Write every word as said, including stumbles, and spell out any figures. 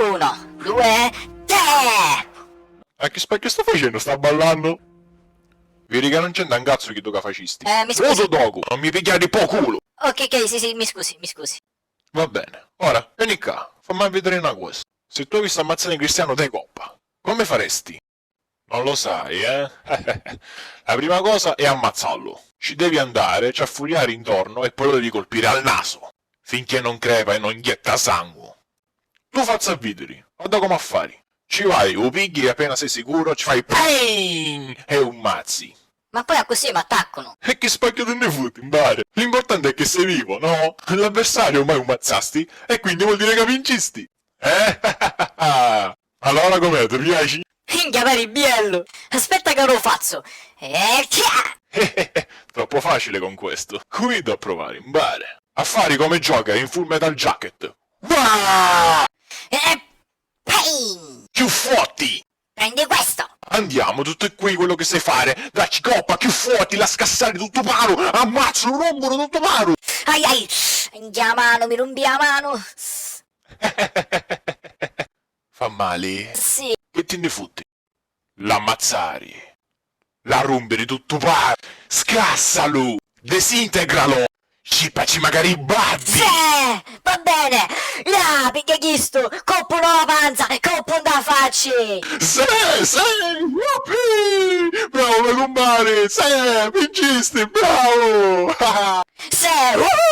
Uno, due, tre! E chi spacchio sta facennu? Sta ballannu? Viri ca non c'entra un cazzu chiddu ca facisti. Eh, mi scusi. Mutu docu, non mi pigghiari pô culu! Ok, ok, sì, sì, mi scusi, mi scusi. Va bene. Ora, veni ccà, fammi vidiri na cosa. Si tu avissi ammazzari un cristianu di coppa, come faresti? Non lo sai, eh? La prima cosa è ammazzallu. Ci devi andare, ciaffuriari intorno e poi lo devi colpire al naso, finché non crepa e non jetta sangu. Tu fazza vidiri, guarda comu a fari. Ci vai, u pigghi e appena sei sicuro ci fai pain e u mazzi. Ma poi accussì m'attaccunu. E chi spacchio ti nni futti, mbare? L'importante è che sei vivo, no? L'avversario ormai u mazzasti e quindi vuol dire che vincisti. Eh? Allora com'è, ti piaci? Minchia, pari biellu! Aspetta ca lu fazzu! E chia! Troppo facile con questo. Cu iddu a provari, mbare? A fari come Joker in Full Metal Jacket. Uah! E pain! Chiù forti! Prendi questo! Andiamo, tutto è qui quello che sai fare. Dacci coppa, chiù forti, la scassari tuttu paru. Ammazzu, lu rompunu tuttu paru. Ai ai! Minchia, a manu, mi rumpi a manu! Fa mali? Sì. Chi ti nni futti? L'ammazzari. La rumpiri tuttu paru. Scassalu. Disintegralo. Scippaci magari i baddi. Sì, va bene. Là, pigghia chistu. Coppu nta la panza, coppu nta la facci. Sì, sì, yuppie. Bravo, me cumpari. Sì, vincisti, bravo. Sì, uh!